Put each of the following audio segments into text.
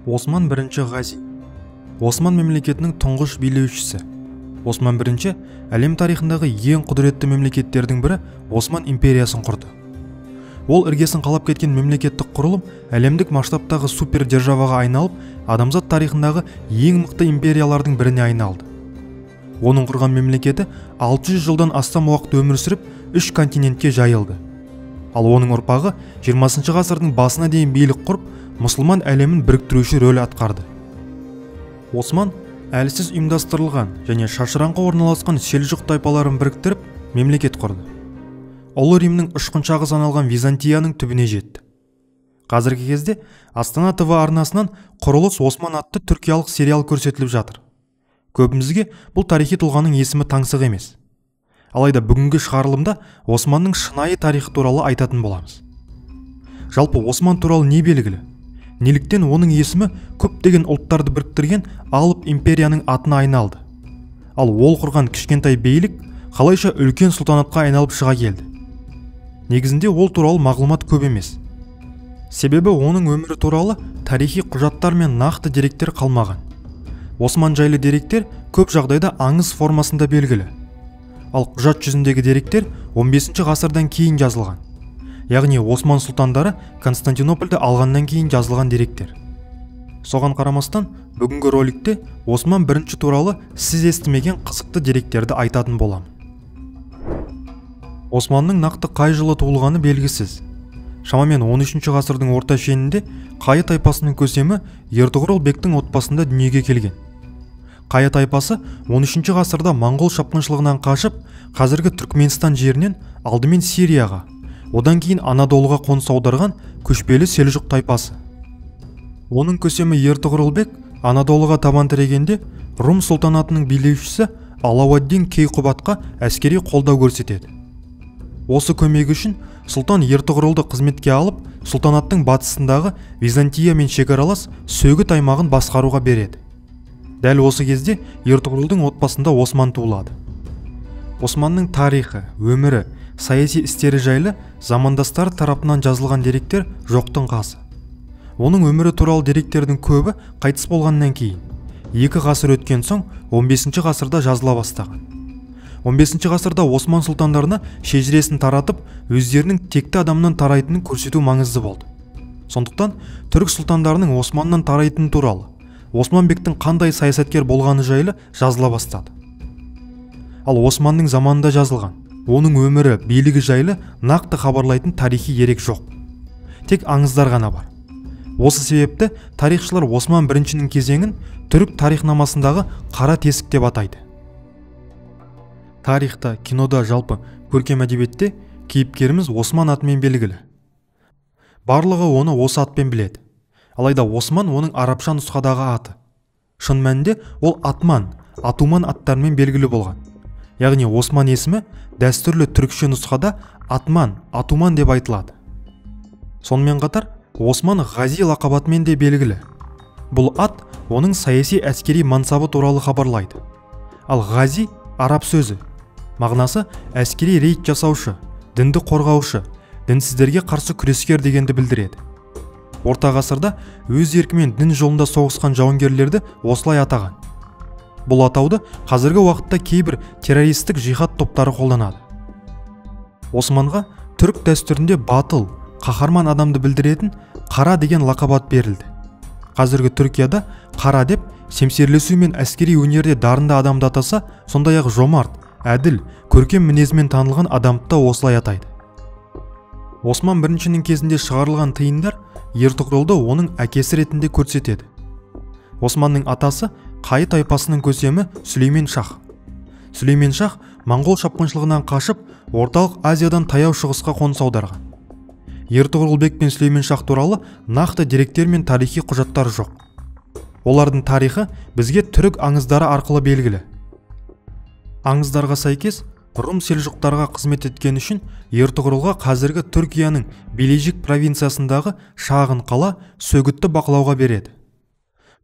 Осман I Ғази. Осман мемлекетінің тұңғыш билеушісі. Осман I әлем тарихындағы ең құдіретті мемлекеттердің бірі Осман империясын құрды. Ол іргесін қалап кеткен мемлекеттік құрылым әлемдік масштабтағы супердержаваға айналып, адамзат тарихындағы ең мықты империялардың біріне айналды. Оның құрған мемлекеті 600 жылдан астам уақыт өмір сүріп, 3 континентке жайылды. Ал оның ұрпағы 20 ғасырдың басына дейін билік құрып, мұсылман әлемін біріктіруші рөл атқарды. Осман әлсіз ұйымдастырылған және шашыраңқы орналасқан селжұқ тайпаларын біріктіріп, мемлекет құрды. Ұлы Римнің ұшқыншағы саналған Византияның түбіне жетті. Қазіргі кезде Астана ТВ арнасынан Құрылыс Осман атты түркиялық сериал көрсетіліп жатыр. Көбімізге бұл тарихи тұлғаның есімі таңсық емес. Алайда бүгінгі шығарылымда Османның шынайы тарихы туралы айтатын боламыз. Жалпы Осман туралы не белгілі? Неліктен оның есімі көптеген ұлттарды біріктірген алып империяның атына айналды? Ал ол құрған кішкентай бейлік қалайша үлкен сұлтанатқа айналып шыға келді? Негізінде ол туралы мағлұмат көп емес. Себебі оның өмірі туралы тарихи құжаттар мен нақты деректер қалмаған. Осман жайлы деректер көп жағдайда аңыз формасында белгілі. Ал құжат жүзіндегі деректер 15 ғасырдан кейін жазылған. Яғни Осман сұлтандары Константинопольді алғаннан кейін жазылған деректер. Соған қарамастан, бүгінгі роликте Осман I туралы сіз естімеген қызықты деректерді айтатын боламын. Османның нақты қай жылы туылғаны белгісіз. Шамамен 13 ғасырдың орта шенінде Қайы тайпасының көсемі Ертұғырыл бектің отбасында дүниеге келген. Қайы тайпасы 13 ғасырда моңғол шапқыншылығынан қашып, қазіргі Түркменстан жерінен алдымен Сирияға, одан кейін Анадолыға қоныс аударған көшпелі селжұқ тайпасы. Оның көсемі Ертұғырыл бек Анадолыға табан тірегенде Рум сұлтанатының билеушісі Алауаддин Кейқұбатқа әскери қолдау көрсетеді. Осы көмегі үшін сұлтан Ертұғырылды қызметке алып, сұлтанаттың батысындағы Византиямен шекаралас Сөгіт аймағын басқаруға береді. Дәл осы кезде Ертұғырылдың отбасында Осман туылады. Османның тарихы, өмірі, саяси істері жайлы замандастары тарапынан жазылған деректер жоқтың қасы. Оның өмірі туралы деректердің көбі қайтыс болғаннан кейін, 2 ғасыр өткен соң 15 ғасырда жазыла бастаған. 15 ғасырда Осман сұлтандарына шежіресін таратып, өздерінің текті адамнан тарайтынын көрсету маңызды болды. Сондықтан түрік сұлтандарының Османнан тарайтыны туралы, Осман бектің қандай саясаткер болғаны жайлы жазыла бастады. Ал Османның заманында жазылған, оның өмірі, билігі жайлы нақты хабарлайтын тарихи дерек жоқ. Тек аңыздар ғана бар. Осы себепті тарихшылар Осман I-нің кезеңін түрік тарихнамасындағы қара тесік деп атайды. Тарихта, кинода, жалпы көркем әдебиетте кейіпкеріміз Осман атымен белгілі. Барлығы оны осы атпен біледі. Алайда Осман оның арабша нұсқадағы аты. Шын мәнінде ол Атман, Атуман аттарымен белгілі болған. Яғни Осман есімі дәстүрлі түрікше нұсқада Атман, Атуман деп айтылады. Сонымен қатар Осман Ғази лақап атымен де белгілі. Бұл ат оның саяси әскери мансабы туралы хабарлайды. Ал Ғази араб сөзі. Мағынасы әскери рейд жасаушы, дінді қорғаушы, дінсіздерге қарсы күрескер дегенді білдіреді. Орта ғасырда өз еркімен дін жолында соғысқан жауынгерлерді осылай атаған. Бұл атауды қазіргі уақытта кейбір террористік жихад топтары қолданады. Османға түрік дәстүрінде батыл, қаһарман адамды білдіретін қара деген лақап ат берілді. Қазіргі Түркияда қара деп семсерлесу мен әскери өнерде дарынды адамды атаса, сондай-ақ жомарт, әділ, көркем мінезімен танылған адамды да осылай атайды. Осман I-нің кезінде шығарылған тиындар Ертұғырылды оның әкесі ретінде көрсетеді. Османның атасы Қайы тайпасының көсемі Сүлеймен шах. Сүлеймен шах моңғол шапқыншылығынан қашып, Орталық Азиядан Таяу Шығысқа қоныс аударған. Ертұғырыл бек пен Сүлеймен шах туралы нақты деректер мен тарихи құжаттар жоқ. Олардың тарихы бізге түрік аңыздары арқылы белгілі. Аңыздарға сәйкес, Рум селжұқтарға қызмет еткен үшін Ертұғырылға қазіргі Түркияның Билежик провинциясындағы шағын қала Сөгітті бақылауға береді.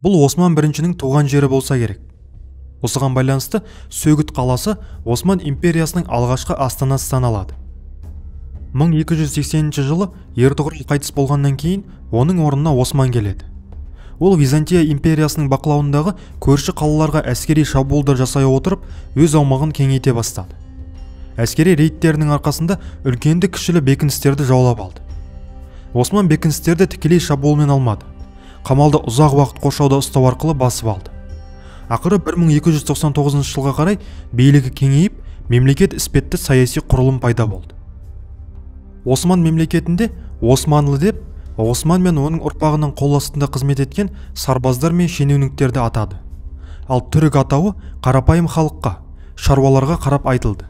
Бұл Осман I-нің туған жері болса керек. Осыған байланысты Сөгіт қаласы Осман империясының алғашқы астанасы саналады. 1280 жылы Ертұғырыл қайтыс болғаннан кейін оның орнына Осман келеді. Ол Византия империясының бақылауындағы көрші қалаларға әскери шабуылдар жасай отырып, өз аумағын кеңейте бастады. Әскери рейдтерінің арқасында үлкенді-кішілі бекіністерді жаулап алды. Осман бекіністерді тікелей шабуылмен алмады. Қамалды ұзақ уақыт қоршауда ұстау арқылы басып алды. Ақыры 1299 жылға қарай билігі кеңейіп, мемлекет іспетті саяси құрылым пайда болды. Осман мемлекетінде Османлы деп Осман мен оның ұрпағының қол астында қызмет еткен сарбаздар мен шенеуніктерді атады. Ал түрік атауы қарапайым халыққа, шаруаларға қарап айтылды.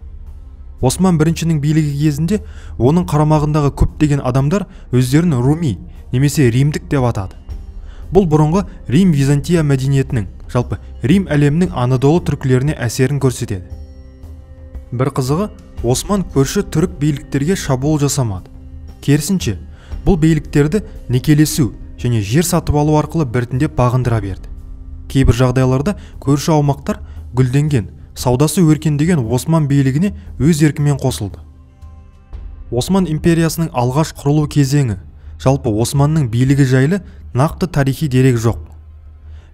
Осман біріншінің билігі кезінде оның қарамағындағы көптеген адамдар өздерін Руми немесе Римдік деп атады. Бұл бұрынғы Рим-Византия мәдениетінің, жалпы Рим әлемінің Анадолы түркілеріне әсерін көрсетеді. Бір қызығы, Осман көрші түрік биліктерге шабуыл жасамады. Керісінше, бұл биліктерді некелесу және жер сатып алу арқылы біртіндеп бағындыра берді. Кейбір жағдайларда көрші аумақтар гүлденген, саудасы өркендеген Осман билігіне өз еркімен қосылды. Осман империясының алғаш құрылу кезеңі, жалпы Османның билігі жайлы нақты тарихи дерек жоқ.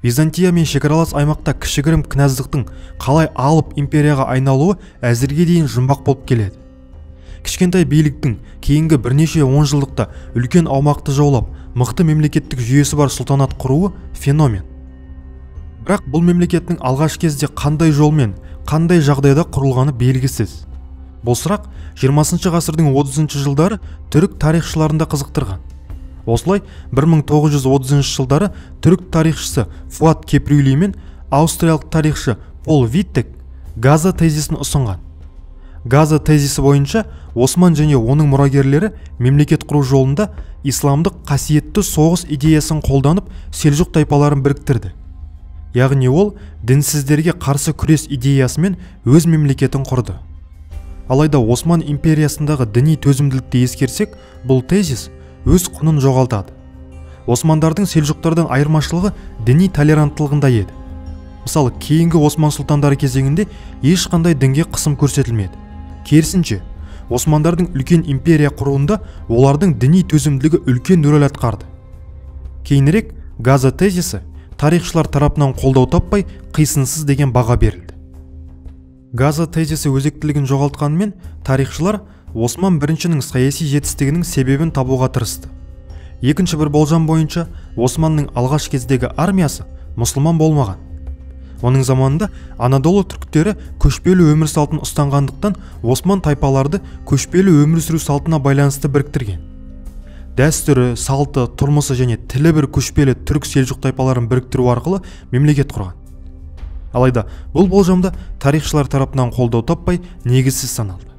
Византия мен шекаралас аймақта кішігірім княздықтың қалай алып империяға айналуы әзірге дейін жұмбақ болып келеді. Кішкентай биліктің кейінгі бірнеше онжылдықта үлкен аумақты жаулап, мықты мемлекеттік жүйесі бар сұлтанат құруы феномен. Бірақ бұл мемлекеттің алғаш кезде қандай жолмен, қандай жағдайда құрылғаны белгісіз. Бұл сұрақ 20 ғасырдың 30 жылдары түрік тарихшыларында қызықтырған. Осылай 1930 жылдары түрік тарихшысы Фуат Кепрюли мен аустриялық тарихшы Пол Виттек Газа тезисін ұсынған. Газа тезисі бойынша Осман және оның мұрагерлері мемлекет құру жолында исламдық қасиетті соғыс идеясын қолданып селжұқ тайпаларын біріктірді. Яғни ол дінсіздерге қарсы күрес идеясымен өз мемлекетін құрды. Алайда Осман империясындағы діни төзімділікті ескерсек, бұл тезис өз құнын жоғалтады. Османдардың селжұқтардан айырмашылығы діни толеранттылығында еді. Мысалы, кейінгі Осман сұлтандары кезеңінде ешқандай дінге қысым көрсетілмеді. Керісінше, Османдардың үлкен империя құруында олардың діни төзімділігі үлкен рөл атқарды. Кейінірек Газа тезисі тарихшылар тарапынан қолдау таппай қисынсыз деген баға берілді. Газа тезисі өзектілігін жоғалтқанымен тарихшылар Осман біріншінің саяси жетістігінің себебін табуға тырысты. Екінші бір болжам бойынша Османның алғаш кездегі армиясы мұсылман болмаған. Оның заманында Анадолы түріктері көшпелі өмір салтын ұстанғандықтан Осман тайпаларды көшпелі өмір сүру салтына байланысты біріктірген. Дәстүрі, салты, тұрмысы және тілі бір көшпелі түрік селжұқ тайпаларын біріктіру арқылы мемлекет құрған. Алайда бұл болжамда тарихшылар тарапынан қолдау таппай негізсіз саналды.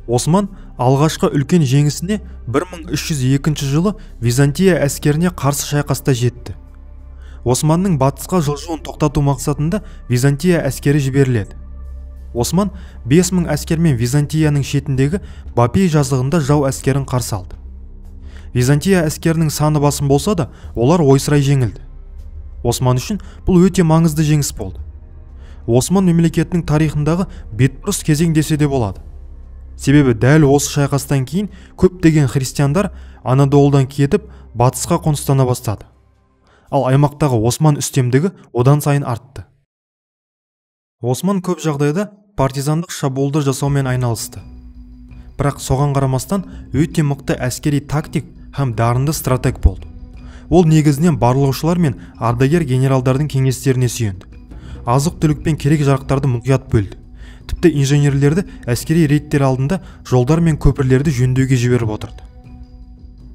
Осман алғашқы үлкен жеңісіне 1302 жылы Византия әскеріне қарсы шайқаста жетті. Османның батысқа жылжуын тоқтату мақсатында Византия әскері жіберіледі. Осман 5000 әскермен Византияның шетіндегі Бапей жазығында жау әскерін қарсы алды. Византия әскерінің саны басым болса да, олар ойсырай жеңілді. Осман үшін бұл өте маңызды жеңіс болды. Осман мемлекетінің тарихындағы бетбұрыс кезең десе де болады. Себебі дәл осы шайқастан кейін көптеген христиандар Анадолыдан кетіп, батысқа қоныстана бастады. Ал аймақтағы Осман үстемдігі одан сайын артты. Осман көп жағдайда партизандық шабуылдар жасаумен айналысты. Бірақ соған қарамастан өте мықты әскери тактик һәм дарынды стратег болды. Ол негізінен барлаушылар мен ардагер генералдардың кеңестеріне сүйенді. Азық-түлік пен керек-жарақтарды мұқият бөлді. Тіпті инженерлерді әскери рейдтер алдында жолдар мен көпірлерді жөндеуге жіберіп отырды.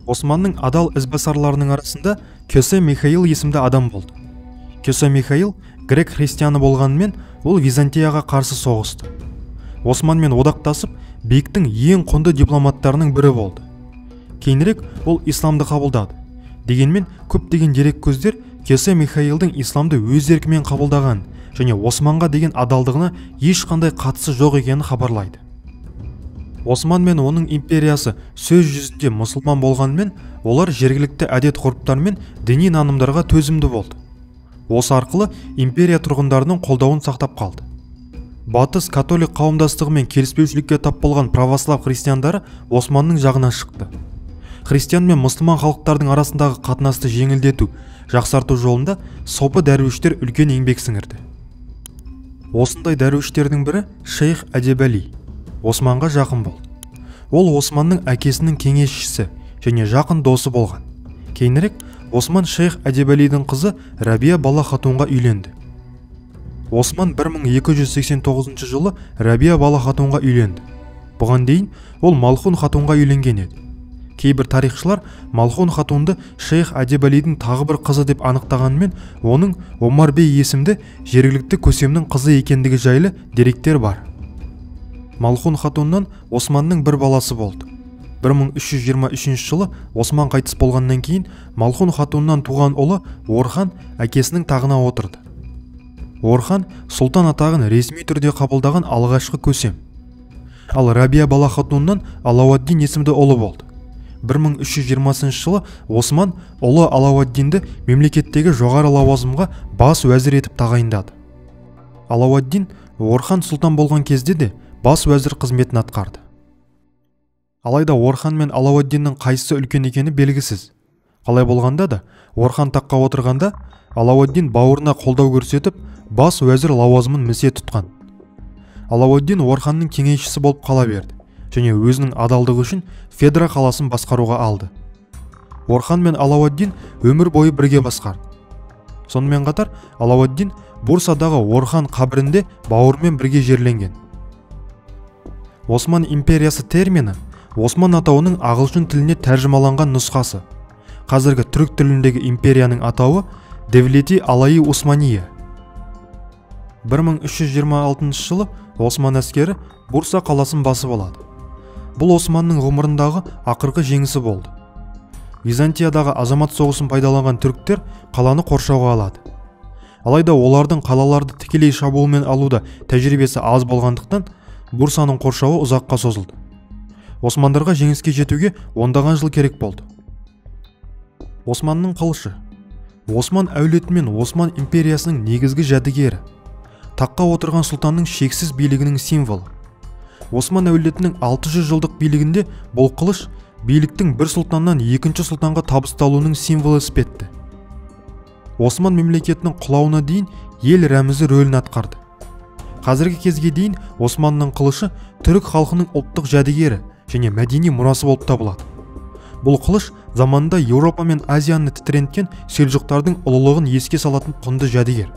Османның адал ізбасарларының арасында Кесе Михаил есімді адам болды. Кесе Михаил грек христианы болғанымен, ол Византияға қарсы соғысты. Османмен одақтасып, бектің ең құнды дипломаттарының бірі болды. Кейінірек ол исламды қабылдады. Дегенмен көптеген дереккөздер Кесе Михаилдың исламды өз еркімен қабылдаған және Османға деген адалдығына ешқандай қатысы жоқ екенін хабарлайды. Осман мен оның империясы сөз жүзінде мұсылман болғанымен, олар жергілікті әдет-ғұрыптар мен діни нанымдарға төзімді болды. Осы арқылы империя тұрғындарының қолдауын сақтап қалды. Батыс католик қауымдастығымен келіспеушілікке тап болған православ христиандары Османның жағына шықты. Христиан мен мұсылман халықтардың арасындағы қатынасты жеңілдету, жақсарту жолында сопы дәруіштер үлкен еңбек сіңірді. Осындай дәруіштердің бірі шейх Әдебәли Османға жақын болды. Ол Османның әкесінің кеңесшісі және жақын досы болған. Кейінірек Осман шейх Әдебәлидің қызы Рабия Бала Хатунға үйленді. Осман 1289 жылы Рабия Бала Хатунға үйленді. Бұған дейін ол Малхун Хатунға үйленген еді. Кейбір тарихшылар Малхун Хатунды шейх Әдебәлидің тағы бір қызы деп анықтағанымен, оның Омар бей есімді жергілікті көсемнің қызы екендігі жайлы деректер бар. Малхун Хатуннан Османның бір баласы болды. 1323 жылы Осман қайтыс болғаннан кейін Малхун Хатуннан туған ұлы Орхан әкесінің тағына отырды. Орхан сұлтан атағын ресми түрде қабылдаған алғашқы көсем. Ал Рабия Бала Хатуннан Алауаддин есімді ұлы болды. 1320 жылы Осман ұлы Алауаддинді мемлекеттегі жоғары лауазымға бас уәзір етіп тағайындады. Алауаддин Орхан сұлтан болған кезде де бас уәзір қызметін атқарды. Алайда Орхан мен Алауаддиннің қайсысы үлкен екені белгісіз. Қалай болғанда да, Орхан таққа отырғанда Алауаддин бауырына қолдау көрсетіп, бас уәзір лауазымын місе тұтқан. Алауаддин Орханның кеңесшісі болып қала берді және өзінің адалдығы үшін Федра қаласын басқаруға алды. Орхан мен Алауаддин өмір бойы бірге басқарды. Сонымен қатар Алауаддин Бурсадағы Орхан қабірінде бауырымен бірге жерленген. Осман империясы термині Осман атауының ағылшын тіліне тәржімаланған нұсқасы. Қазіргі түрік тіліндегі империяның атауы Девлети Алайы Османия. 1326 жылы Осман әскері Бурса қаласын басып алады. Бұл Османның ғұмырындағы ақырғы жеңісі болды. Византиядағы азамат соғысын пайдаланған түріктер қаланы қоршауға алады. Алайда олардың қалаларды тікелей шабуылмен алуда тәжірибесі аз болғандықтан Бурсаның қоршауы ұзаққа созылды. Османдарға жеңіске жетуге ондаған жыл керек болды. Османның қылышы. Осман әулеті мен Осман империясының негізгі жәдігері. Таққа отырған сұлтанның шексіз билігінің символы. Осман әулетінің 600 жылдық билігінде бұл қылыш биліктің бір сұлтаннан екінші сұлтанға табысталуының символы іспетті. Осман мемлекетінің құлауына дейін ел рәмізі рөлін атқарды. Қазіргі кезге дейін Османның қылышы түрік халқының ұлттық жәдігері және мәдени мұрасы болып табылады. Бұл қылыш заманында Еуропа мен Азияны тітіренткен селжұқтардың ұлылығын еске салатын құнды жәдігер.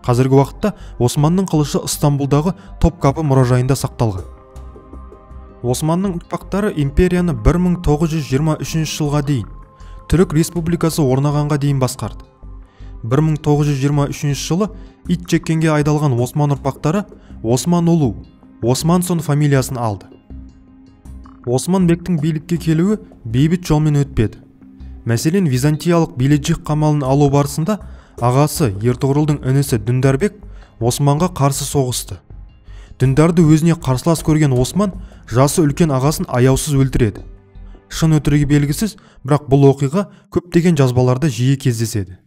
Қазіргі уақытта Османның қылышы Ыстанбұлдағы Топкапы мұражайында сақталған. Османның ұрпақтары империяны 1923 жылға дейін, Түрік Республикасы орнағанға дейін басқарды. 1923 жылы ит жеккенге айдалған Осман ұрпақтары Осман ұлу, Османсон фамилиясын алды. Осман бектің билікке келуі бейбіт жолмен өтпеді. Мәселен, византиялық Биледжик қамалын алу барысында ағасы Ертұғырылдың інісі Дүндарбек Османға қарсы соғысты. Дүндарды өзіне қарсылас көрген Осман жасы үлкен ағасын аяусыз өлтіреді. Шын өтірігі белгісіз, бірақ бұл оқиға көптеген жазбаларда жиі кездеседі.